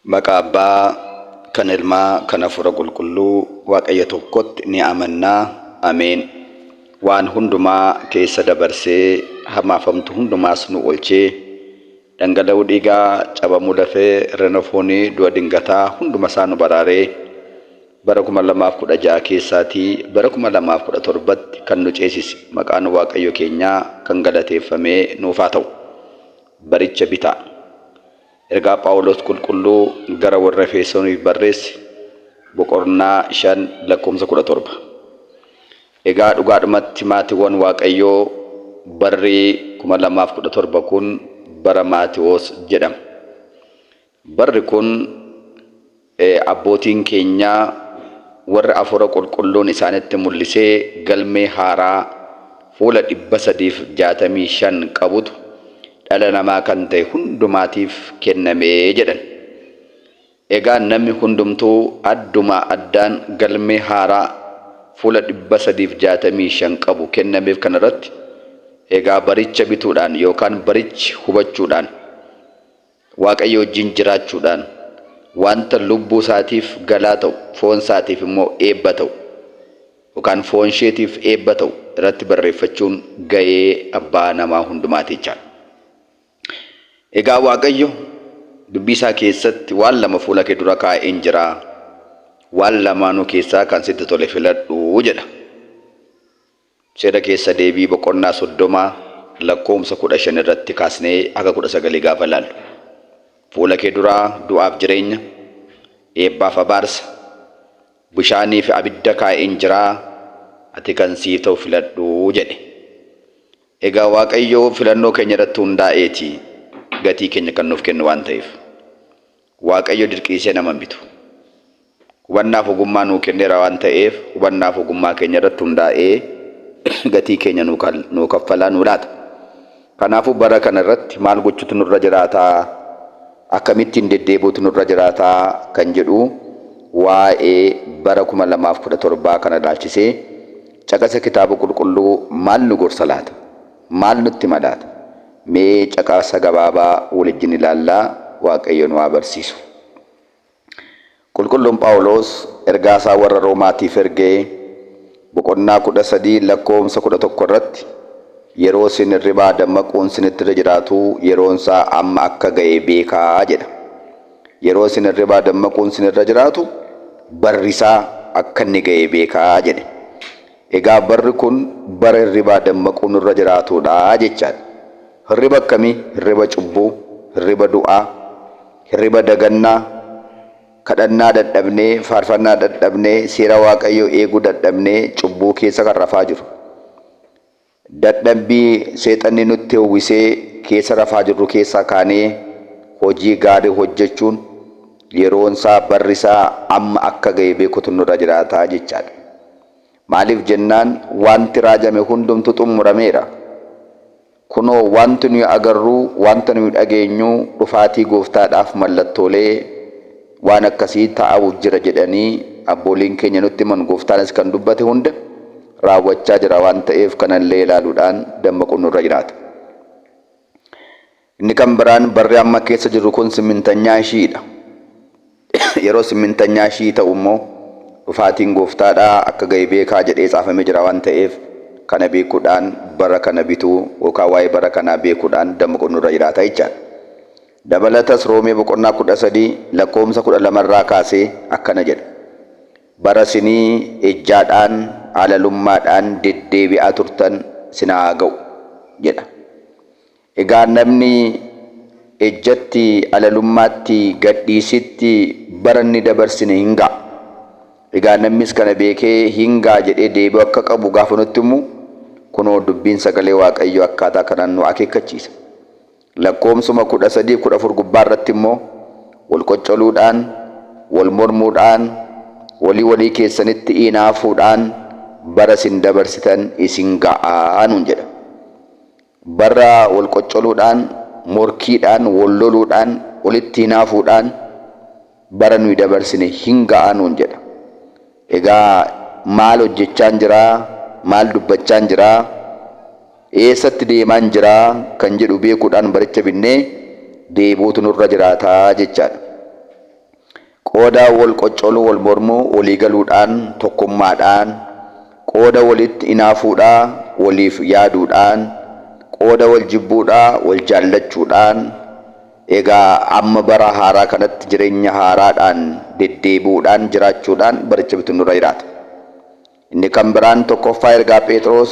Maqaa Abbaa, kan Ilmaa, kan Hafuura Qulqulluu Waaqayyo tokkotti ni amannaa. Ameen. Waan hundumaa keessa dabarsee hamaaf hamtuu hundumaas nu oolchee dhangala'uu dhiigaa, cabamuu lafee, hir'ina foonii, du'a dingataa hunduma isaa nu baraaree bara 2016 keessaatii bara 2017tti kan nu ceesise maqaan Waaqayyo keenyaa kan galateeffamee nuuf haa ta'u. Baricha bitaa. Ergaa Phaawulos Qulqulluu gara warra Efesooniif barreesse boqonnaa 5 lakkoofsa 17. Egaa dhugaadhumatti maatiiwwan Waaqayyoo barri 2017 kun bara Maatiwoos jedhama. Barri kun abbootiin keenya warri Hafuura Qulqulluun isaanitti mul'isee galmee haaraa fuula 365 qabutu dhala namaa kan ta'e hundumaatiif kenname jedhan. Egaa namni hundumtuu adduma addaan galmee haaraa fuula 365 qabu kennameef kanarratti egaa baricha bituudhaan yookaan barichi hubachuudhaan Waaqayyo wajjin jiraachuudhaan wanta lubbuu isaatiif galaa ta'u, foon isaatiif immoo eebba ta'u yookaan foon isheetiif eebba ta'u irratti barreeffachuun ga'ee abbaa namaa hundumaati jechaadha. Egaa Waaqayyo dubbii isaa keessatti waan lama fuula kee dura kaa'een jira, waan lamaanuu keessaa kan sitti tole filadhu jedha. Seera Keessa Deebii boqonnaa 30 lakkoofsa 15 irratti kaasnee haga 19 gaafa ilaallu. Fuula kee duraa du'aaf jireenya, eebbaaf abaarsa, bishaanii fi abidda kaa'een jiraa, ati kan siif ta'u filadhu jedhe. Egaa Waaqayyo filannoo keenya irratti hundaa'eeti gatii keenya kan nuuf kennu waan ta'eef. Waaqayyo dirqiisee nama hin bitu. Hubannaaf ogummaa nuu kenneera waan ta'eef hubannaaf ogummaa keenya irratti hundaa'ee gatii keenya nuu kaffalaa nuu laata. Kanaafuu bara kana irratti maal gochuutu nurra jiraataa? Akkamittiin deddeebi'uutu nurra jiraataa? Kan jedhu waa'ee bara 2017 kana ilaalchisee caqasa kitaaba qulqulluu maal nu gorsa laata? Maal nutti hima laata? Mee caqasa gabaabaa walijjin ilaallaa Waaqayyo nu haa barsiisu. Qulqulluun Phaawulos ergaa isaa warra Roomaatiif erge boqonnaa 13 lakkoofsa 11 irratti yeroo isin hirribaa dammaquun sinitti irra jiraatu yeroon isaa amma akka ga'e beekaa jedha. Yeroo isin hirribaa dammaquun sinirra jiraatu barri isaa akka inni ga'e beekaa jedhe. Egaa barri kun bara hirribaa dammaquu nurra jiraatuudha jechaadha. Hirriba akkamii? Hirriba cubbuu, hirriba du'aa, hirriba dagannaa, kadhannaa dadhabnee, faarfannaa dadhabnee, seera Waaqayyoo eeguu dadhabnee cubbuu keessa kan rafaa jiru. Dadhabbii seexanni nutti uwwisee keessa rafaa jirru keessaa kaanee hojii gaarii hojjechuun yeroonsaa barrisaa amma akka ga'e beekutu nurra jiraata jechaadha. Maaliif jennaan wanti raajame hundumtu xummurameera. Kunoo wanti nuyi agarru, wanta nuyi dhageenyu dhufaatii gooftaadhaaf mallattoolee waan akkasii ta'auuf jira jedhanii abbooliin keenya nutti himan gooftaanis kan dubbate hunda raawwachaa jira waan ta'eef kanallee ilaaluudhaan dammaquun nurra jiraata. Inni kan biraan barri amma keessa jirru kun simmintanyaa ishiidha. Yeroo simmintanyaa ishii ta'u immoo dhufaatiin gooftaadhaa akka ga'e beekaa jedhee caafamee jira waan ta'eef kana beekuudhaan bara kana bituu yookaan waa'ee bara kanaa beekuudhaan dammaquun nurra jiraata jechaadha. Dabalatas Roomee boqonnaa 13 lakkoofsa 12 irraa kaasee akkana jedha. Bara isinii ejjaadhaan, halalummaadhaan deddeebi'aa turtan isin haa ga'u jedha. Egaa namni ejjatti, alalummaatti, gadhiisitti bara inni dabarsine hin ga'a. Egaa namnis kana beekee hin ga'a jedhee deebi'uu akka qabu gaafa nutti himu kunoo dubbiin sagalee Waaqayyoo akkaataa kanaan nu akeekkachiisa. Lakkoomsuma 13, 14 gubbaa irratti immoo wal qoccoluudhaan, wal mormuudhaan, walii walii keessanitti inaafuudhaan bara isin dabarsitan isin ga'a nuun jedha. Bara wal qoccoluudhaan, morkiidhaan, wal loluudhaan, walitti hinaafuudhaan bara nuyi dabarsine hin ga'a nuun jedha. Egaa maal hojjechaan jiraa? Maal dubbachaan jiraa? Eessatti deemaan jiraa? Kan jedhu beekuudhaan baricha binnee deebi'uutu nurra jiraata jechaadha. Qooda wal qoccoluu wal mormuu walii galuudhaan tokkummaadhaan, qooda walitti inaafuudhaa waliif yaaduudhaan, qooda wal jibbuudhaa wal jaallachuudhaan, egaa amma bara haaraa kanatti jireenya haaraadhaan deddeebi'uudhaan jiraachuudhaan baricha bituun nurra jiraata. Inni kan biraan tokkoffaa ergaa Phexros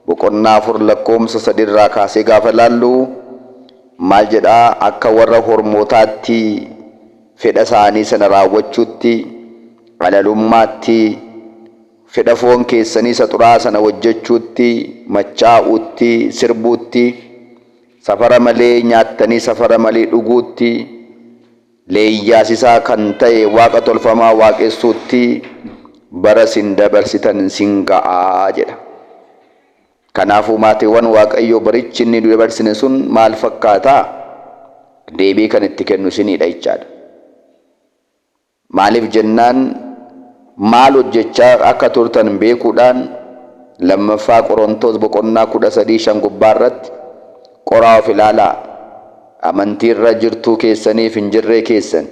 boqonnaa 4 lakkoomsa 3 irraa kaasee gaafa ilaallu maal jedhaa akka warra hormootaatti fedha isaanii sana raawwachuutti, alalummaatti, fedha foon keessanii isa xuraa'aa sana hojjechuutti, machaa'uutti, sirbuutti, safara malee nyaattanii safara malee dhuguutti, Leeyyaasisaa kan ta'e waaqa tolfamaa waaqessuutti bara isin dabarsitan sin ga'a jedha. Kanaafuu maatiiwwan Waaqayyoo barichi inni nu dabarsine sun maal fakkaata? Deebii kan itti kennu isiniidha jechaadha. Maaliif jennaan maal hojjechaa akka turtan beekuudhaan lammaffaa Qorontoos boqonnaa 13 5 gubbaa irratti qoraa of ilaalaa amantii irra jirtuu keessaniif hin jirree keessan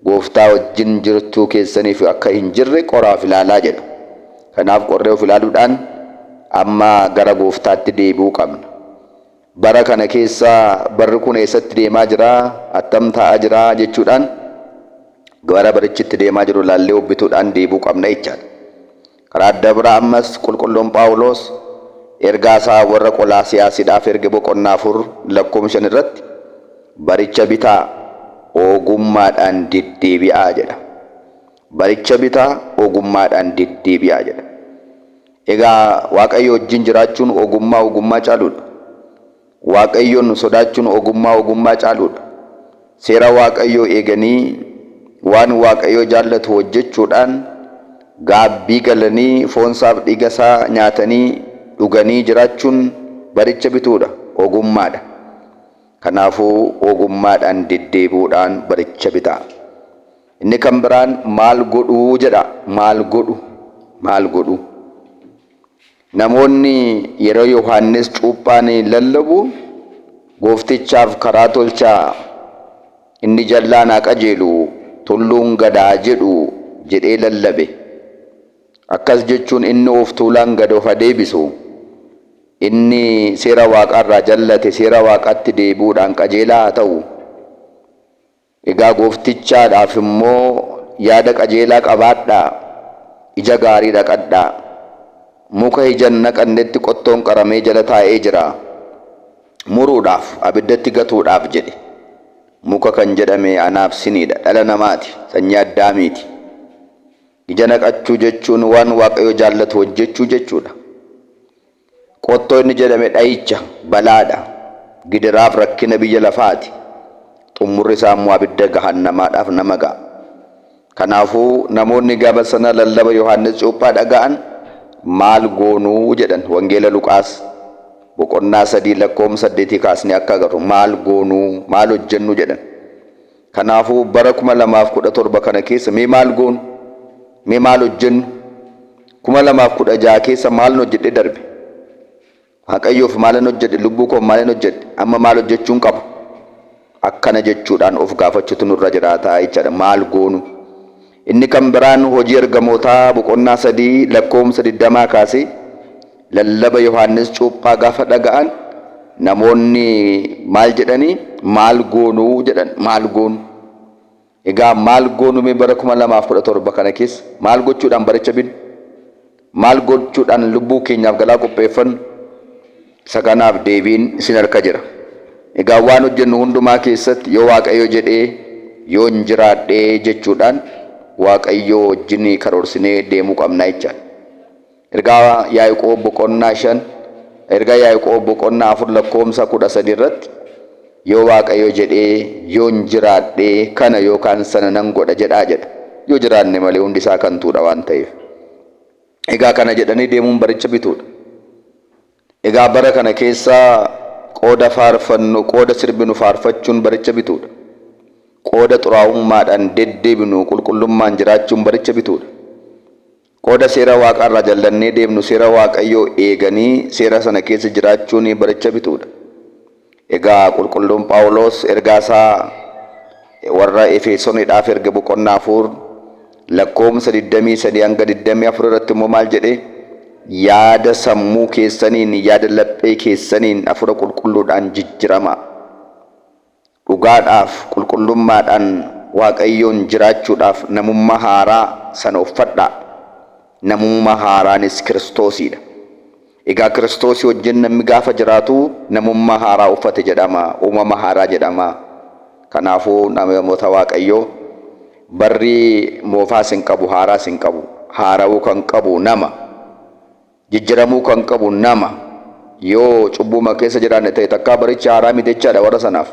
gooftaa wajjin jirtuu keessaniif akka hin jirre qoraa of ilaalaa jedha. Kanaaf qorree of ilaaluudhaan amma gara gooftaatti deebi'uu qabna. Bara kana keessa barri kun eessatti deemaa jira, attam ta'aa jira jechuudhaan gara barichi itti deemaa jiru ilaallee hubbituudhaan deebi'uu qabna jechaadha. Karaa adda biraa ammas qulqulluun Phaawulos ergaa isaa warra Qolaasiyaasiidhaaf erge boqonnaa 4 lakkoofsa 5 irratti baricha bitaa ogummaadhaan deddeebi'aa jedha. Baricha bitaa ogummaadhaan deddeebi'aa jedha. Egaa Waaqayyo wajjin jiraachuun ogummaa ogummaa caaluudha. Waaqayyoon sodaachuun ogummaa ogummaa caaluudha. Seera Waaqayyoo eeganii waan Waaqayyo jaallatu hojjechuudhaan gaabbii galanii foonsaaf dhiigasaa nyaatanii dhuganii jiraachuun baricha bituudha, ogummaadha. Kanaafuu ogummaadhaan deddeebi'uudhaan baricha bitaa. Inni kan biraan maal godhuu jedha. Maal godhu? Maal godhu? Namoonni yeroo Yohaannis cuuphaan lallabu gooftichaaf karaa tolchaa inni jallaan haa qajeelu tulluun gad haa jedhu jedhee lallabe. Akkas jechuun inni of tuulaan gad of haa deebisu. Inni seera waaqaarraa jallate seera waaqaatti deebi'uudhaan qajeelaa haa ta'u. Egaa Gooftichaadhaaf immoo yaada qajeelaa qabaadhaa, ija gaarii dhaqadhaa. Muka ija hin naqannetti qottoon qaramee jala taa'ee jira. Muruudhaaf, abiddatti gatuudhaaf jedhe. Muka kan jedhame anaaf siniidha, dhala namaati, sanyii Addaamiiti. Ija naqachuu jechuun waan Waaqayyo jaallatu hojjechuu jechuudha. Qottoo inni jedhame dha'icha, balaadha, gidiraaf rakkina biyya lafaati. Xummurri isaa immoo abidda gahannamaadhaaf nama ga'a. Kanaafuu namoonni gaafa sana lallaba Yohaannis Cuuphaa dhaga'an maal goonuu jedhan. Wangeela Luqaas boqonnaa 3 lakkoofsa 8 kaasnee akka agarru maal goonuu maal hojjennu jedhan. Kanaafuu bara 2017 kana keessa mee maal goonu? Mee maal hojjennu? 2016 keessa maalin hojjedhee darbe? Waaqayyoof maalin hojjedhe? Lubbuu koof maalin hojjedhe? Amma maal hojjechuun qaba? Akkana jechuudhaan of gaafachuutu nurra jiraata jechaadha. Maal goonu? Inni kan biraan hojii ergamootaa boqonnaa 3 lakkoofsa 20 kaasee Lallaba Yohaannis Cuuphaa gaafa dhaga'an namoonni maal jedhanii? Maal goonu jedhan. Maal goonu? Egaa maal goonu mee bara 2017 kana keessa maal gochuudhaan baricha binnu? Maal gochuudhaan lubbuu keenyaaf galaa qopheeffannu? Isa kanaaf deebiin isin harka jira. Egaa waan hojjennu hundumaa keessatti yoo Waaqayyo jedhee, yoon jiraadhee jechuudhaan Waaqayyoo wajjin karoorsinee deemuu qabna jechaadha. Ergaa Yaaqoob boqonnaa 5 Ergaa Yaaqoob boqonnaa 4 lakkoomsa 13 irratti yoo Waaqayyo jedhee yoon jiraadhee kana yookaan sana nan godha jedhaa jedha. Yoo jiraanne malee hundi isaa kantuudha waan ta'eef. Egaa kana jedhanii deemuun baricha bituudha. Egaa bara kana keessa qooda faarfannu qooda sirbinu faarfachuun baricha bituudha. Qooda xuraa'ummaadhaan deddeebinu qulqullummaan jiraachuun baricha bituudha. Qooda seera Waaqaa irraa jallannee deemnu seera Waaqayyoo eeganii seera sana keessa jiraachuun baricha bituudha. Egaa qulqulluun Phaawuloos ergaa isaa Warra Efesoonidhaaf erge boqonnaa 4 lakkoofsa 23 hanga 24 irratti immoo maal jedhe? Yaada sammuu keessaniin, yaada laphee keessaniin hafuura qulqulluudhaan jijjiramaa. Dhugaadhaaf, qulqullummaadhaan Waaqayyoon jiraachuudhaaf namummaa haaraa sana uffadhaa. Namummaa haaraanis Kiristoosiidha. Egaa Kiristoosii wajjin namni gaafa jiraatu namummaa haaraa uffate jedhama, uumama haaraa jedhama. Kanaafuu namoota Waaqayyoo barri moofaas hin qabu, haaraas hin qabu. Haarawuu kan qabu nama. Jijjiramuu kan qabu nama. Yoo cubbuuma keessa jiraanne ta'e takkaa barichi haaraa miti jechaadha warra sanaaf.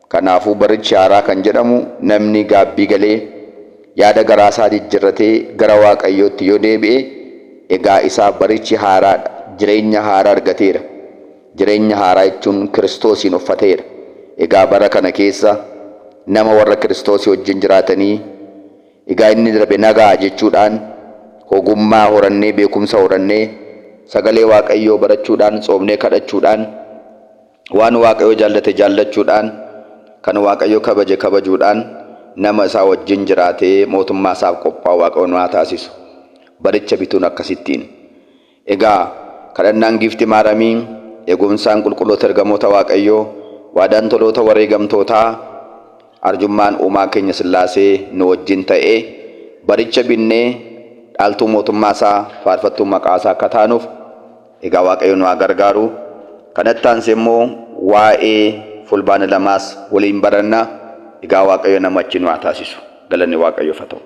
Kanaafuu barichi haaraa kan jedhamu namni gaabbii galee yaada garaasaa jijjirratee gara Waaqayyootti yoo deebi'e egaa isaaf barichi haaraadha. Jireenya haaraa argateera. Jireenya haaraa jechuun Kiristoosiin uffateera. Egaa bara kana keessa nama warra Kiristoosii wajjin jiraatanii egaa inni darbe nagaa jechuudhaan hogummaa horannee beekumsa horannee sagalee Waaqayyoo barachuudhaan tsoomnee kadhachuudhaan Waan Waaqayyo jaallate jaallachuudhaan, kan Waaqayyo kabaje kabajuudhaan nama isaa wajjin jiraatee mootummaa isaaf qophaa'u Waaqayyo nu haa taasisu. Baricha bituun akkasittiin. Egaa kadhannaan Giifti Maaramii, eegumsaan qulqulloota ergamoota Waaqayyoo, waadaan toloota wareegamtootaa, arjummaan uumaa keenya Sillaasee nu wajjin ta'ee baricha binnee dhaaltuu mootummaa isaa faarfattuu maqaa isaa akka taanuuf Egaa Waaqayyo nu haa gargaaru. Kanatti aansee immoo waa'ee fulbaana lamaas waliin baranna. Egaa Waaqayyo nama achi nu haa taasisu. Galanni Waaqayyoof haa ta'u.